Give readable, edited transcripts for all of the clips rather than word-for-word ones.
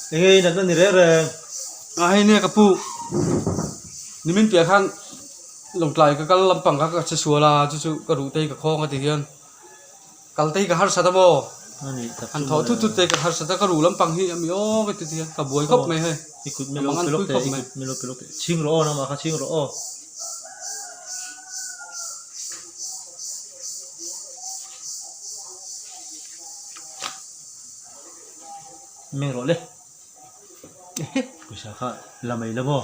Enge i natna ni reng reng? A hei nia ka pu, nimin piah khan Lawngtlai ka kal lampang kha ka che sual a, chu chu ka ruh te hi ka khawng a ti hian kal te hi ka harsat a maw? Han thawh thut thut te hi ka harsat a, ka ruh lampang hi a mi aw ka ti ti hian ka buai khawp mai hei, ka mang an pui khawp mai. Chhing rawh aw nangmah kha chhing rawh aw. Meng rawh le. Pawisa kha la mai la maw?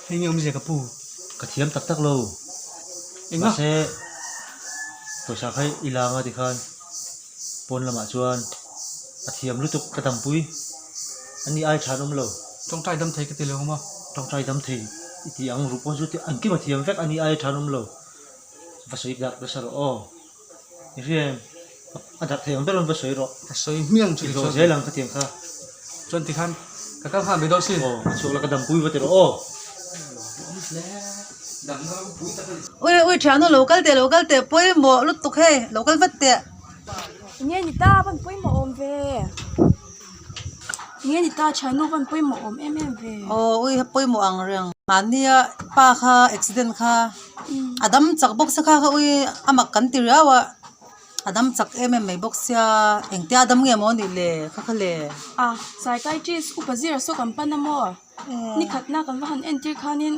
Hei nge awmzia ka pu? Ka thiam tak tak lo. Enga? Mahse pawisa kha i la anga tikhan pawn lamah chuan a thiam lutuk ka dampui. Ani ai tha an awm lo. Tawngtai dam thei ka ti lo maw? Tawngtai dam thei i ti ang ruh pawh chu engkim a thiam vek ani ai tha an awm lo. Va sawi dak nasa rawh aw. I hria em? A darh thei ang ber rawn va sawi rawh. Ka sawi hmiang chu I hlawh zel ang ka tiang kha. Chuan tikhan ka kal nghal mai dawn sin. Aw, a chhuak la ka dampui va ti rawh aw. Ui ui thiannu lo kal teh lo kal teh pawimawh lutuk hei lo kal vat teh. Enge ni ta van pawimawh awm ve. Enge ni ta thiannu van pawimawh awm em em ve. Aw ui pawimawh ang reng mahnia pa kha accident kha a dam chak bawk se kha kha ui a mak kan ti riau a a dam chak em em mai bawk sia engtia dam nge maw nih le kha kha le. A psychiatrist upa zira saw kan pan a maw nikhatna kan va han entir khanin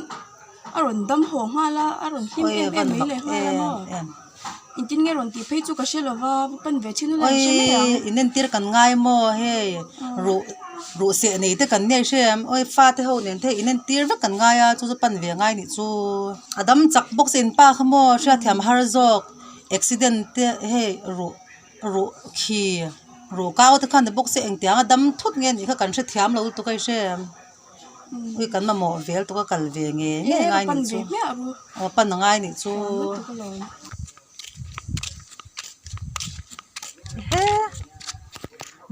a rawn dam haw nghal a a rawn hlim em em mai leh nghal a maw. Engtin nge rawn tih phei chu ka hre lo va, va pan ve thin ula an hre mai ang. Oi, inentir kan ngai maw hei, ruh ruh seh nei te kan nia i hre em, oi fate ho nen te inentir vek kan ngai a, chu chu pan ve ngai nih chu. A dam chak bawk se inpa kha maw hriatthiam har zawk, accident te hei ruh ruh khi ruh kau te khan ni bawk se engtiang a dam thut nge nih kha kan hrethiam lo lutuk a i hre em. Ui kan mamawh vel tuk a kal ve nge nge ngai nih chu aw pan a ngai nih chu he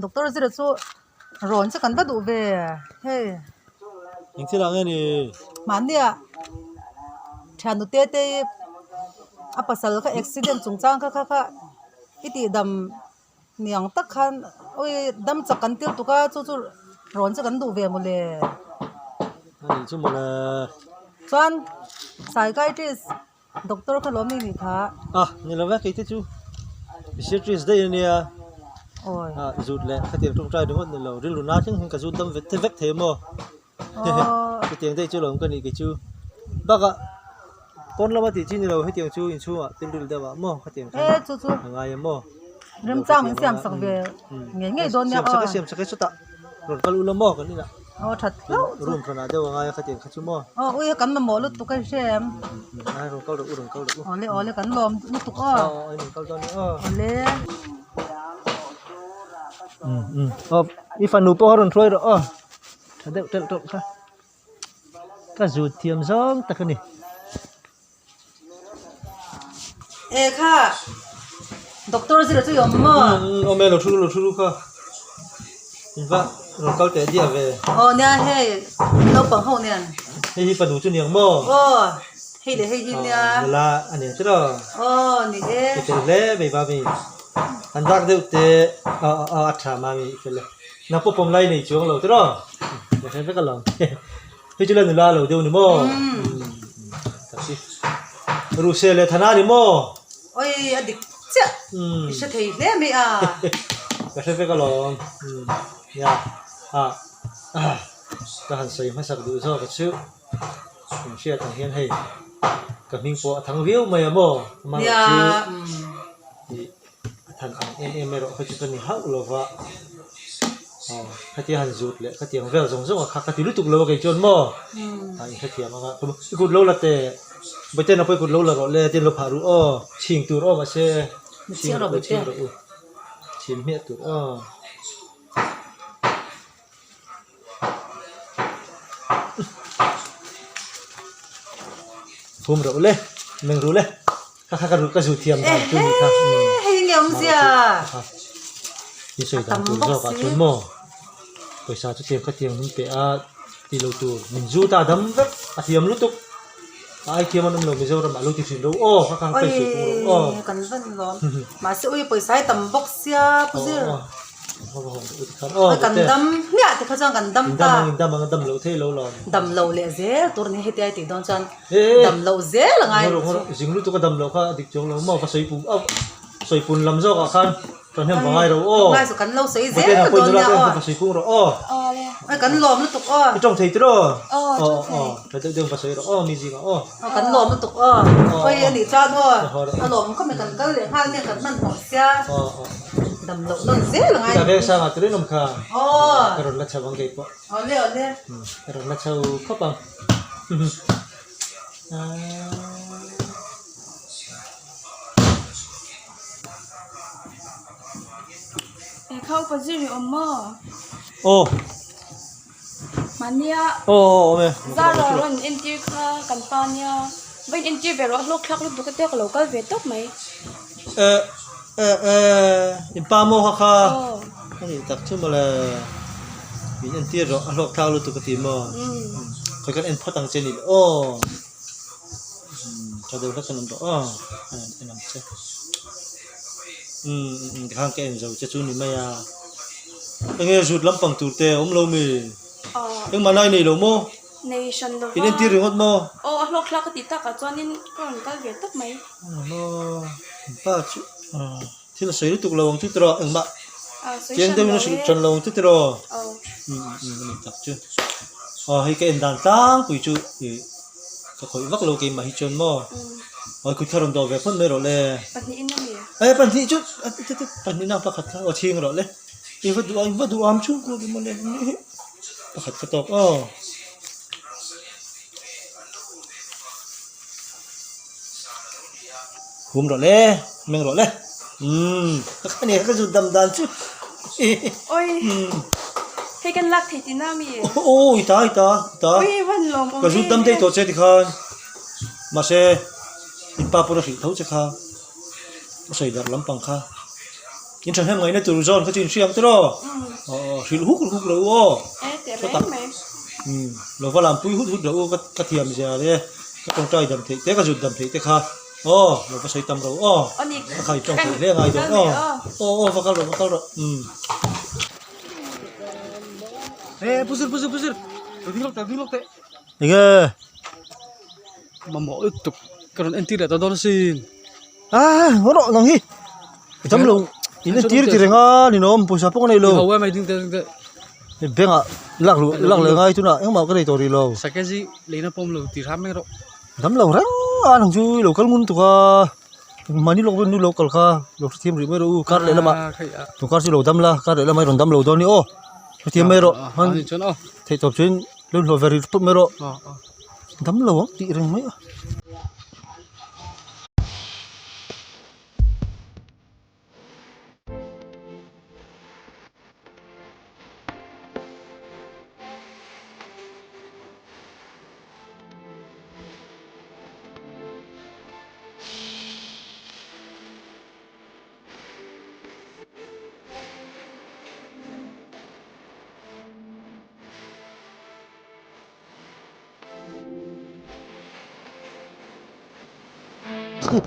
doctor zira chu rawn chu kan va duh ve hei Eng thil ah nge ni? Mahnia thian nute te hi a pasal kha accident chungchang kha kha kha i tih dam Niang tak khan ui dam chak kan tir tuk a chu chu rawn chu kan duh ve mawle. Ani chu mawle. Chuan psychiatrist doctor kha lawm ni nih kha. A ni lo ve kei te chu psychiatrist daih ania. Awi. A zut leh khatiang tawngtai ringawt ni lo rilru na thleng hian ka zut dam vet te vek thei maw. Hetiang daih chu lawm ka nih kei chu bakah pawn lama tih chi ni lo hetiang chu inchhungah thil ril deuh ah maw khatiang chuan a ngai em maw Remchang min siam sak ve ngei ngei dawn nia aw siam sak e chutah rawn kal ula maw kan inah aw that hlauh chu room hranah deuh a ngai a khatiang kha chu maw aw ui kan mamawh lutuk a i hre em a rawn kal rawh u rawn kal rawh u awle awle kan lawm lutuk aw aw aw rawn kal dawn nia aw awle aw i fanu pawh kha rawn hruai rawh aw. Tha deuh telh tawlh kha ka zut thiam zawng tak a ni. E kha doctor zira chu i awm maw? Awm e lo thu lo thu kha in va rawn kal teh diah ve. Aw nia hei naupang ho nen. Hei hi fanu chu niang maw? Aw hei leh hei hi nia. Nula a niang chu rawh. Aw ni e. I fel hle mai mami. An dak deuh teh a a tha mami i fel e. Nang pawh pawm lai nei chuang lo tiraw? Ka hre vek alawm. Hei chu la nula lo deuh ni maw? Tak si. Ruhseh leh Thana ni maw? Oi, a dik chiah. I hre thei hle mai a. Ka hre vek alawm. Nia, a ka han sawi hmasak duh zawk a chu. In hriat ang hian hei ka hming pawh a thang viau mai a maw? Nia. A than ang em em erawh kha chu ka ni hauh lo va, aw khatia han zut leh khatiang vel zawng zawng a kha ka ti lutuk lo a kei chuan maw a inhrethiam ang a i kut lo la teh Bawihten a pawh i kut lo la rawh le tin lo phah ruh aw chhing tur aw mahse chhing rawh u chhing rawh u chhin hmiah tur aw. Hum rawh le meng ru le kha kha ka ru ka zu thiam dan chu ni kha hei nge awmzia i sawi dan tur zawk ah chuan maw pawisa chu tiang kha tiang min pe a ti lo tur min zu ta dam vek a thiam lutuk a ai thiam an awm lo Mizoram ah lo ti thin ro aw kha kha ka sawi tung ro aw kan van lawm mahse ui pawisa hi tam bawk sia pu zir. Kan dam hmiah te kha chuan kan dam ta. Dam ang dam lo thei lo lo. Dam lo leh zel tur ni heti ai tih dawn chuan dam lo zel a ngai. Zing lutuk a dam lo kha a dik chuang lo maw ka sawi pum a sawi pun lam zawk ah khan kan hnem va ngai ro aw. Ngai chu kan lo sawi zel dawn nia aw. Ka sawi pung rawh aw. Kan lawm lutuk aw. I tawng thei tiraw? Aw aw. Tha deuh deuh ka sawi rawh aw mi zingah aw. Aw kan lawm lutuk aw. Khawi a nih chuan aw a lawm khawp mai kan kal leh nghal nia kan hmanhmawh sia. Dam loh nawn zel a ngai. Ka veng sangah turin awm kha. Aw. Ka rawn la chho ang kei pawh. Awle awle. Ka rawn la chho khawp ang. Kha upa zir i awm maw? Aw. Mahnia Aw aw awm e. Zara rawn entir kha kan pa nia va in entir ve rawh a hlawk thlak lutuk atia ka lo kal ve tawp mai. Eh eh eh in pa maw kha kha a nih tak chu mawle min entir rawh a hlawk thlak lutuk a ti maw khawi kan en phawt ang che ni le aw tha deuh hlek kan awm tawh aw en ang che umm tikhan ka en zo che chu ni mai a. Enge zut lampang tur te a awm lo mi? Engmah nai nei lo maw? Nei hran lo va. In entir ringawt maw? Aw a hlawk thlak ka tih takah chuanin ka rawn kal ve tawp mai. Aw pa chu thil a sawi lutuk lo ang chu tiraw engmah Chiang deuhin a hrilh hran lo ang chu tiraw? Aw. Umm umm a ni tak chu. Aw hei ka en dan tlangpui chu ih ka khawih vak lo keimah hi chuan maw? Aw kut kha rawn dawh ve phawt mai rawh le. Pahnihin a mi? E pahnih chu pahnih nang pakhat kha aw chhing rawh le. I va duh a i va duh am chhung kual emaw le pakhat ka tawk aw. Hum rawh le meng rawh le umm ka kha nia ka zut dam dan chu Oi hei kan lak thei tihna ami? Aw i ta i ta i ta Oi van lawm awm ka zut dam daih tawh che tikhan mahse in pa pawn a hrilh tho che kha. A sawi darh lampang kha in thahnem ngaihna tur zawn kha chu in hria ang tiraw aw hrilh huk huk lo u aw saw tak umm lo va lampui hut hut lo u ka thiam zia le ka tawngtai dam theih te ka zut dam theih te kha aw lo va sawi tam ro aw ka khai tawng theih hle ngai dawn aw aw aw va kal rawh va kal rawh umm. Enge? Mamawh lutuk ka rawn entir leh ta dawn asin. Ah haw rawh nang hi i tam lo in entir ti reng a ninawm pawisa pawh ka nei lo. Ho em ding teh ding teh. Bank ah lak luh lak leh ngai tunah engmah ka nei tawh rih lo. Sakezi leina pawm lo ti hram mai rawh. Dam lo reng a nang chu i lo kal ngun tuk a mahni lawk nu lo kal kha lo hrethiam rih mai rawh u kar leh lamah tun kar chu lo dam la kar leh lamah i rawn dam lo dawn ni aw hrethiam mai rawh theihtawp chuan lo inhlawh ve rih phawt mai rawh. Dam lo ang tih reng mai a.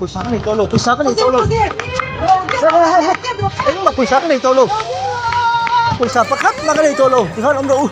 Pawisa ka nei tawh lo, pawisa ka nei tawh lo. Engmah pawisa ka nei tawh lo. Pawisa pakhat mah ka nei tawh lo. Tikhan awm rawh u.